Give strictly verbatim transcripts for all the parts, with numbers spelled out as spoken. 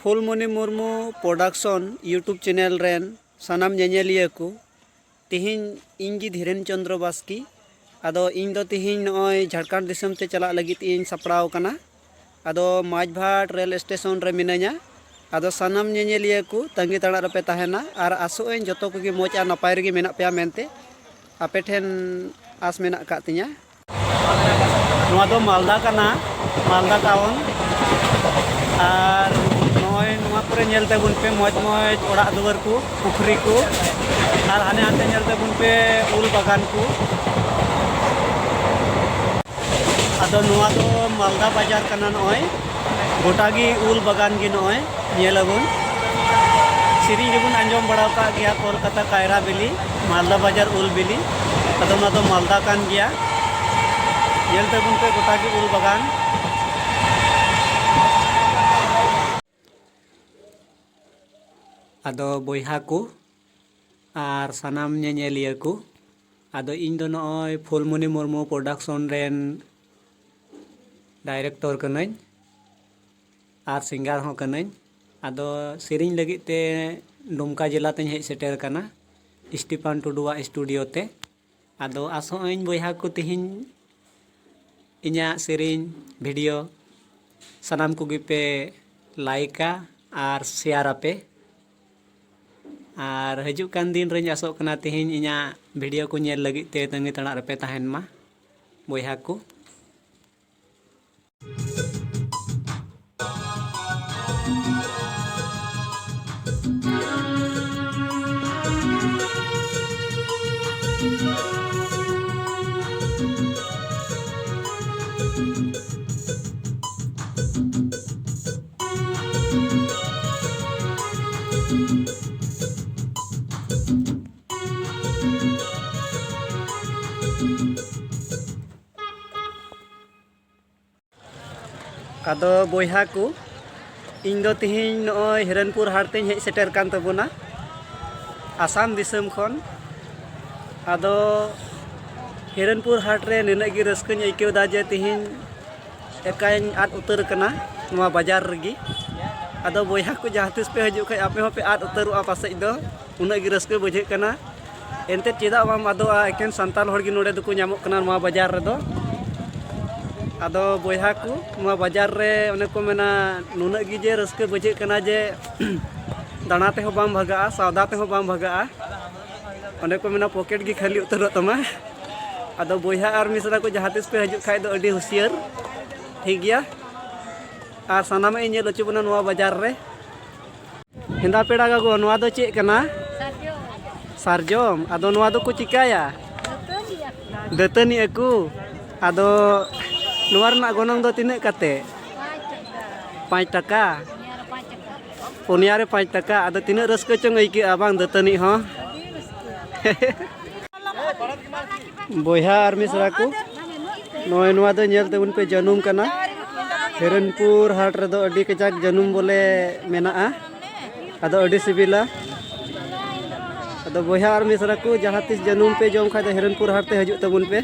Phulmoni Murmu production YouTube channel ᱨᱮᱱ ᱥᱟᱱᱟᱢ ᱧᱮᱧᱮᱞᱤᱭᱟᱹ ᱠᱚ, ᱛᱮᱦᱮᱧ ᱤᱧ ᱜᱮ ᱫᱷᱤᱨᱮᱱ ᱪᱚᱸᱫᱽᱨᱚ ᱵᱟᱥᱠᱮ᱾ ᱟᱫᱚ ᱤᱧ ᱫᱚ ᱛᱮᱦᱮᱧ ᱱᱚᱜᱼᱚᱭ ᱡᱷᱟᱲᱠᱷᱚᱸᱰ ᱫᱤᱥᱚᱢ ᱛᱮ ᱪᱟᱞᱟᱜ ᱞᱟᱹᱜᱤᱫ ᱤᱧ ᱥᱟᱯᱲᱟᱣ ᱟᱠᱟᱱᱟ᱾ ᱟᱫᱚ ᱢᱟᱡᱷᱵᱷᱟᱴ ᱨᱮᱞ ᱥᱴᱮᱥᱚᱱ ᱨᱮ ᱢᱤᱱᱟᱹᱧᱟ᱾ ᱟᱫᱚ ᱥᱟᱱᱟᱢ ᱧᱮᱧᱮᱞᱤᱭᱟᱹ ᱠᱚ ᱛᱟᱺᱜᱤ ᱛᱟᱲᱟᱜ ᱨᱮᱯᱮ ᱛᱟᱦᱮᱱᱟ ᱟᱨ ᱟᱥᱚᱜ ᱟᱹᱧ ᱡᱚᱛᱚ ᱠᱚᱜᱮ ᱢᱚᱡᱽ ᱟᱨ ᱱᱟᱯᱟᱭ ᱨᱮᱜᱮ ᱢᱮᱱᱟᱜ ᱯᱮᱭᱟ ᱢᱮᱱᱛᱮ ᱟᱯᱮ ᱴᱷᱮᱱ ᱟᱥ ᱢᱮᱱᱟᱜ ᱟᱠᱟᱫ ᱛᱤᱧᱟᱹ᱾ ᱱᱚᱣᱟ ᱫᱚ ᱢᱟᱞᱫᱟ ᱠᱟᱱᱟ, ᱢᱟᱞᱫᱟ ᱴᱟᱣᱩᱱ᱾ ᱟᱨ ᱱᱚᱜᱼᱚᱭ ᱱᱚᱣᱟ ᱠᱚᱨᱮ ᱧᱮᱞ ᱛᱟᱵᱚᱱ ᱯᱮ, ᱢᱚᱡᱽ ᱢᱚᱡᱽ ᱚᱲᱟᱜ ᱫᱩᱣᱟᱹᱨ ᱠᱚ, ᱯᱩᱠᱷᱨᱤ ᱠᱚ, ᱟᱨ ᱦᱟᱱᱮ ᱦᱟᱱᱛᱮ ᱧᱮᱞ ᱛᱟᱵᱚᱱ ᱯᱮ ᱩᱞ ᱵᱟᱜᱟᱱ ᱠᱚ᱾ ᱟᱫᱚ ᱱᱚᱣᱟ ᱫᱚ ᱢᱟᱞᱫᱟ ᱵᱟᱡᱟᱨ ᱠᱟᱱᱟ᱾ ᱱᱚᱜᱼᱚᱭ ᱜᱚᱴᱟ ᱜᱮ ᱩᱞ ᱵᱟᱜᱟᱱ ᱜᱮ ᱱᱚᱜᱼᱚᱭ ᱧᱮᱞ ᱟᱵᱚᱱ᱾ ᱥᱮᱨᱮᱧ ᱨᱮᱵᱚᱱ ᱟᱸᱡᱚᱢ ᱵᱟᱲᱟ ᱟᱠᱟᱫ ᱜᱮᱭᱟ ᱠᱳᱞᱠᱟᱛᱟ ᱠᱟᱭᱨᱟ ᱵᱤᱞᱤ, ᱢᱟᱞᱫᱟ ᱵᱟᱡᱟᱨ ᱩᱞ ᱵᱤᱞᱤ᱾ ᱟᱫᱚ ᱱᱚᱣᱟ ᱫᱚ ᱢᱟᱞᱫᱟ ᱠᱟᱱ ᱜᱮᱭᱟ᱾ ᱧᱮᱞ ᱛᱟᱵᱚᱱ ᱯᱮ ᱜᱚᱴᱟ ᱜᱮ ᱩᱞ ᱵᱟᱜᱟᱱ᱾ ᱟᱫᱚ ᱵᱚᱭᱦᱟ ᱠᱚ ᱟᱨ ᱥᱟᱱᱟᱢ ᱧᱮᱧᱮᱞᱤᱭᱟᱹ ᱠᱚ, ᱟᱫᱚ ᱤᱧ ᱫᱚ ᱱᱚᱜᱼᱚᱭ ᱯᱷᱩᱞᱢᱚᱱᱤ ᱢᱩᱨᱢᱩ ᱯᱨᱚᱰᱟᱠᱥᱚᱱ ᱨᱮᱱ ᱰᱟᱭᱨᱮᱠᱴᱚᱨ ᱠᱟᱹᱱᱟᱹᱧ ᱟᱨ ᱥᱤᱝᱜᱟᱨ ᱦᱚᱸ ᱠᱟᱹᱱᱟᱹᱧ᱾ ᱟᱫᱚ ᱥᱮᱨᱮᱧ ᱞᱟᱹᱜᱤᱫ ᱛᱮ ᱰᱩᱢᱠᱟ ᱡᱮᱞᱟ ᱛᱮᱧ ᱦᱮᱡ ᱥᱮᱴᱮᱨ ᱟᱠᱟᱱᱟ, ᱥᱴᱤᱯᱷᱟᱱ ᱴᱩᱰᱩᱣᱟᱜ ᱥᱴᱩᱰᱤᱭᱳ ᱛᱮ᱾ ᱟᱫᱚ ᱟᱥᱚᱜ ᱟᱹᱧ ᱵᱚᱭᱦᱟ ᱠᱚ ᱛᱮᱦᱮᱧ ᱤᱧᱟᱹᱜ ᱥᱮᱨᱮᱧ ᱵᱷᱤᱰᱤᱭᱳ ᱥᱟᱱᱟᱢ ᱠᱚᱜᱮ ᱯᱮ ᱞᱟᱭᱤᱠᱟ ᱟᱨ ᱥᱮᱭᱟᱨ ᱟᱯᱮ᱾ ᱟᱨ ᱦᱤᱡᱩᱜ ᱠᱟᱱ ᱫᱤᱱ ᱨᱮᱧ ᱟᱥᱚᱜ ᱠᱟᱱᱟ ᱛᱮᱦᱮᱧ ᱤᱧᱟᱹᱜ ᱵᱷᱤᱰᱤᱭᱳ ᱠᱚ ᱧᱮᱞ ᱞᱟᱹᱜᱤᱫ ᱛᱮ ᱛᱟᱺᱜᱤ ᱛᱟᱲᱟᱜ ᱨᱮᱯᱮ ᱛᱟᱦᱮᱱ ᱢᱟ ᱵᱚᱭᱦᱟ ᱠᱚ᱾ ᱟᱫᱚ ᱵᱚᱭᱦᱟ ᱠᱚ, ᱤᱧ ᱫᱚ ᱛᱮᱦᱮᱧ ᱱᱚᱜᱼᱚᱭ ᱦᱤᱨᱚᱱᱯᱩᱨ ᱦᱟᱴ ᱛᱮᱧ ᱦᱮᱡ ᱥᱮᱴᱮᱨ ᱠᱟᱱ ᱛᱟᱵᱚᱱᱟ, ᱟᱥᱟᱢ ᱫᱤᱥᱚᱢ ᱠᱷᱚᱱ᱾ ᱟᱫᱚ ᱦᱤᱨᱚᱱᱯᱩᱨ ᱦᱟᱴ ᱨᱮ ᱱᱤᱱᱟᱹᱜ ᱜᱮ ᱨᱟᱹᱥᱠᱟᱹᱧ ᱟᱹᱭᱠᱟᱹᱣ ᱮᱫᱟ ᱡᱮ ᱛᱮᱦᱮᱧ ᱮᱠᱟᱧ ᱟᱫ ᱩᱛᱟᱹᱨ ᱟᱠᱟᱱᱟ ᱱᱚᱣᱟ ᱵᱟᱡᱟᱨ ᱨᱮᱜᱮ᱾ ᱟᱫᱚ ᱵᱚᱭᱦᱟ ᱠᱚ, ᱡᱟᱦᱟᱸ ᱛᱤᱥ ᱯᱮ ᱦᱤᱡᱩᱜ ᱠᱷᱟᱡ, ᱟᱯᱮ ᱦᱚᱸᱯᱮ ᱟᱫ ᱩᱛᱟᱹᱨᱚᱜᱼᱟ ᱯᱟᱥᱮᱡ ᱫᱚ, ᱩᱱᱟᱹᱜ ᱜᱮ ᱨᱟᱹᱥᱠᱟᱹ ᱵᱩᱡᱷᱟᱹᱜ ᱠᱟᱱᱟ᱾ ᱮᱱᱛᱮᱫ ᱪᱮᱫᱟᱜ ᱵᱟᱢ ᱟᱫᱚᱜᱼᱟ? ᱮᱠᱮᱱ ᱥᱟᱱᱛᱟᱲ ᱦᱚᱲ ᱜᱮ ᱱᱚᱰᱮ ᱫᱚᱠᱚ ᱧᱟᱢᱚᱜ ᱠᱟᱱᱟ ᱱᱚᱣᱟ ᱵᱟᱡᱟᱨ ᱨᱮᱫᱚ᱾ ᱟᱫᱚ ᱵᱚᱭᱦᱟ ᱠᱚ, ᱱᱚᱣᱟ ᱵᱟᱡᱟᱨ ᱨᱮ ᱚᱱᱮ ᱠᱚ ᱢᱮᱱᱟ, ᱱᱩᱱᱟᱹᱜ ᱜᱮ ᱡᱮ ᱨᱟᱹᱥᱠᱟᱹ ᱵᱩᱡᱷᱟᱹᱜ ᱠᱟᱱᱟ ᱡᱮ ᱫᱟᱬᱟ ᱛᱮᱦᱚᱸ ᱵᱟᱢ ᱵᱷᱟᱜᱟᱜᱼᱟ, ᱥᱟᱣᱫᱟ ᱛᱮᱦᱚᱸ ᱵᱟᱢ ᱵᱷᱟᱜᱟᱜᱼᱟ᱾ ᱚᱸᱰᱮ ᱠᱚ ᱢᱮᱱᱟ ᱯᱚᱠᱮᱴ ᱜᱮ ᱠᱷᱟᱹᱞᱤ ᱩᱛᱟᱹᱨᱚᱜ ᱛᱟᱢᱟ᱾ ᱟᱫᱚ ᱵᱚᱭᱦᱟ ᱟᱨ ᱢᱤᱥᱨᱟ ᱠᱚ, ᱡᱟᱦᱟᱸ ᱛᱤᱥ ᱯᱮ ᱦᱤᱡᱩᱜ ᱠᱷᱟᱡ ᱫᱚ ᱟᱹᱰᱤ ᱦᱩᱥᱤᱭᱟᱹᱨ, ᱴᱷᱤᱠ ᱜᱮᱭᱟ? ᱟᱨ ᱥᱟᱱᱟᱢᱟᱜ ᱤᱧ ᱧᱮᱞ ᱦᱚᱪᱚ ᱵᱚᱱᱟ ᱱᱚᱣᱟ ᱵᱟᱡᱟᱨ ᱨᱮ᱾ ᱦᱮᱸᱫᱟ ᱯᱮᱲᱟ ᱜᱚᱜᱚ, ᱱᱚᱣᱟ ᱫᱚ ᱪᱮᱫ ᱠᱟᱱᱟ? ᱥᱟᱨᱡᱚᱢ᱾ ᱟᱫᱚ ᱱᱚᱣᱟ ᱫᱚᱠᱚ ᱪᱤᱠᱟᱹᱭᱟ? ᱫᱟᱹᱛᱟᱹᱱᱤ ᱟᱠᱚ᱾ ᱟᱫᱚ ᱱᱚᱣᱟ ᱨᱮᱱᱟᱜ ᱜᱚᱱᱚᱝ ᱫᱚ ᱛᱤᱱᱟᱹᱜ ᱠᱟᱛᱮ? ᱯᱟᱸᱪ ᱴᱟᱠᱟ᱾ ᱯᱩᱱᱭᱟ ᱨᱮ ᱯᱟᱸᱪ ᱴᱟᱠᱟ᱾ ᱟᱫᱚ ᱛᱤᱱᱟᱹᱜ ᱨᱟᱹᱥᱠᱟᱹ ᱪᱚᱝ ᱟᱹᱭᱠᱟᱹᱜᱼᱟ ᱵᱟᱝ ᱫᱟᱹᱛᱟᱹᱱᱤ ᱦᱚᱸ? ᱵᱚᱭᱦᱟ ᱟᱨ ᱢᱤᱥᱨᱟ ᱠᱚ, ᱱᱚᱜᱼᱚᱭ ᱱᱚᱣᱟ ᱫᱚ ᱧᱮᱞ ᱛᱟᱵᱚᱱ ᱯᱮ, ᱡᱟᱹᱱᱩᱢ ᱠᱟᱱᱟ᱾ ᱦᱤᱨᱚᱱᱯᱩᱨ ᱦᱟᱴ ᱨᱮᱫᱚ ᱟᱹᱰᱤ ᱠᱟᱡᱟᱠ ᱡᱟᱹᱱᱩᱢ ᱵᱚᱞᱮ ᱢᱮᱱᱟᱜᱼᱟ᱾ ᱟᱫᱚ ᱟᱹᱰᱤ ᱥᱤᱵᱤᱞᱟ᱾ ᱟᱫᱚ ᱵᱚᱭᱦᱟ ᱟᱨ ᱢᱤᱥᱨᱟ ᱠᱚ, ᱡᱟᱦᱟᱸ ᱛᱤᱥ ᱡᱟᱹᱱᱩᱢ ᱯᱮ ᱡᱚᱢ ᱠᱷᱟᱡ ᱫᱚ ᱦᱤᱨᱚᱱᱯᱩᱨ ᱦᱟᱴ ᱛᱮ ᱦᱤᱡᱩᱜ ᱛᱟᱵᱚᱱ ᱯᱮ᱾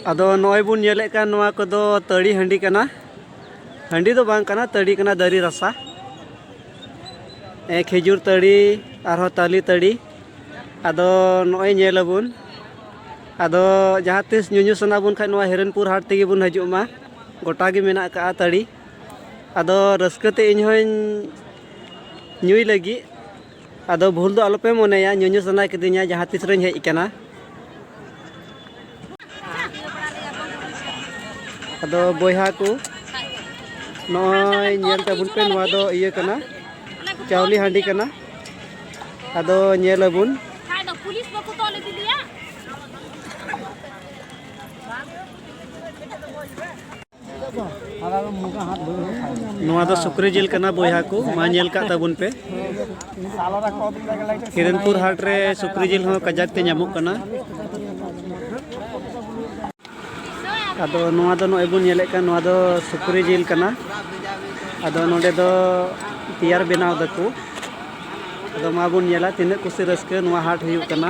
ᱟᱫᱚ ᱱᱚᱜᱼᱚᱭ ᱵᱚᱱ ᱧᱮᱞᱮᱫ ᱠᱟᱱ, ᱱᱚᱣᱟ ᱠᱚᱫᱚ ᱛᱟᱹᱲᱤ ᱦᱟᱺᱰᱤ ᱠᱟᱱᱟ᱾ ᱦᱟᱺᱰᱤ ᱫᱚ ᱵᱟᱝ ᱠᱟᱱᱟ, ᱛᱟᱹᱲᱤ ᱠᱟᱱᱟ, ᱫᱟᱨᱮ ᱨᱟᱥᱟ᱾ ᱮ, ᱠᱷᱮᱡᱩᱨ ᱛᱟᱹᱲᱤ, ᱟᱨᱦᱚᱸ ᱛᱟᱞᱮ ᱛᱟᱹᱲᱤ᱾ ᱟᱫᱚ ᱱᱚᱜᱼᱚᱭ ᱧᱮᱞ ᱟᱵᱚᱱ᱾ ᱟᱫᱚ ᱡᱟᱦᱟᱸ ᱛᱤᱥ ᱧᱩᱧᱩ ᱥᱟᱱᱟ ᱵᱚᱱ ᱠᱷᱟᱡ, ᱱᱚᱣᱟ ᱦᱤᱨᱚᱱᱯᱩᱨ ᱦᱟᱴ ᱛᱮᱜᱮ ᱵᱚᱱ ᱦᱤᱡᱩᱜ ᱢᱟ᱾ ᱜᱚᱴᱟ ᱜᱮ ᱢᱮᱱᱟᱜ ᱟᱠᱟᱫᱼᱟ ᱛᱟᱹᱲᱤ᱾ ᱟᱫᱚ ᱨᱟᱹᱥᱠᱟᱹ ᱛᱮ ᱤᱧ ᱦᱚᱸᱧ ᱧᱩᱭ ᱞᱟᱹᱜᱤᱫ᱾ ᱟᱫᱚ ᱵᱷᱩᱞ ᱫᱚ ᱟᱞᱚᱯᱮ ᱢᱚᱱᱮᱭᱟ, ᱧᱩᱧᱩ ᱥᱟᱱᱟ ᱠᱤᱫᱤᱧᱟ ᱡᱟᱦᱟᱸ ᱛᱤᱥ ᱨᱤᱧ ᱦᱮᱡ ᱟᱠᱟᱱᱟ᱾ ᱟᱫᱚ ᱵᱚᱭᱦᱟ ᱠᱚ, ᱱᱚᱜᱼᱚᱭ ᱧᱮᱞ ᱛᱟᱵᱚᱱ ᱯᱮ, ᱱᱚᱣᱟ ᱫᱚ ᱤᱭᱟᱹ ᱠᱟᱱᱟ, ᱪᱟᱣᱞᱮ ᱦᱟᱺᱰᱤ ᱠᱟᱱᱟ᱾ ᱟᱫᱚ ᱧᱮᱞ ᱟᱵᱚᱱ᱾ ᱠᱷᱟᱡ ᱫᱚ ᱯᱩᱞᱤᱥ ᱵᱟᱠᱚ ᱛᱚᱞ ᱤᱫᱤ ᱞᱮᱭᱟ᱾ ᱱᱚᱣᱟ ᱫᱚ ᱥᱩᱠᱨᱤ ᱡᱤᱞ ᱠᱟᱱᱟ ᱵᱚᱭᱦᱟ ᱠᱚ, ᱢᱟ ᱧᱮᱞ ᱠᱟᱜ ᱛᱟᱵᱚᱱ ᱯᱮ᱾ ᱦᱤᱨᱚᱱᱯᱩᱨ ᱦᱟᱴ ᱨᱮ ᱥᱩᱠᱨᱤ ᱡᱤᱞ ᱦᱚᱸ ᱠᱟᱡᱟᱠ ᱛᱮ ᱧᱟᱢᱚᱜ ᱠᱟᱱᱟ᱾ ᱟᱫᱚ ᱱᱚᱣᱟ ᱫᱚ ᱱᱚᱜᱼᱚᱭ ᱵᱚᱱ ᱧᱮᱞᱮᱫ ᱠᱟᱱ, ᱱᱚᱣᱟ ᱫᱚ ᱥᱩᱠᱨᱤ ᱡᱤᱞ ᱠᱟᱱᱟ᱾ ᱟᱫᱚ ᱱᱚᱰᱮ ᱫᱚ ᱛᱮᱭᱟᱨ ᱵᱮᱱᱟᱣ ᱫᱟᱠᱚ᱾ ᱟᱫᱚ ᱢᱟ ᱵᱚᱱ ᱧᱮᱞᱟ ᱛᱤᱱᱟᱹᱜ ᱠᱩᱥᱤ ᱨᱟᱹᱥᱠᱟᱹ ᱱᱚᱣᱟ ᱦᱟᱴ ᱦᱩᱭᱩᱜ ᱠᱟᱱᱟ᱾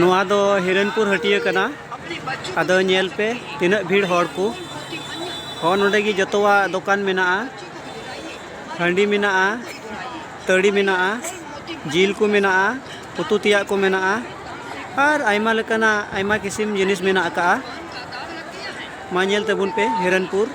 ᱱᱚᱣᱟ ᱫᱚ ᱦᱤᱨᱚᱱᱯᱩᱨ ᱦᱟᱹᱴᱤᱭᱟᱹ ᱠᱟᱱᱟ᱾ ᱟᱫᱚ ᱧᱮᱞ ᱯᱮ ᱛᱤᱱᱟᱹᱜ ᱵᱷᱤᱲ ᱦᱚᱲ ᱠᱚ᱾ ᱦᱚᱸ, ᱱᱚᱰᱮ ᱜᱮ ᱡᱚᱛᱚᱣᱟᱜ ᱫᱚᱠᱟᱱ ᱢᱮᱱᱟᱜᱼᱟ᱾ ᱦᱟᱺᱰᱤ ᱢᱮᱱᱟᱜᱼᱟ, ᱛᱟᱹᱲᱤ ᱢᱮᱱᱟᱜᱼᱟ, ᱡᱤᱞ ᱠᱚ ᱢᱮᱱᱟᱜᱼᱟ, ᱩᱛᱩ ᱛᱮᱭᱟᱜ ᱠᱚ ᱢᱮᱱᱟᱜᱼᱟ, ᱟᱨ ᱟᱭᱢᱟ ᱞᱮᱠᱟᱱᱟᱜ ᱟᱭᱢᱟ ᱠᱤᱥᱤᱢ ᱡᱤᱱᱤᱥ ᱢᱮᱱᱟᱜ ᱟᱠᱟᱜᱼᱟ᱾ ᱢᱟ ᱧᱮᱞ ᱛᱟᱵᱚᱱ ᱯᱮ ᱦᱤᱨᱚᱱᱯᱩᱨ᱾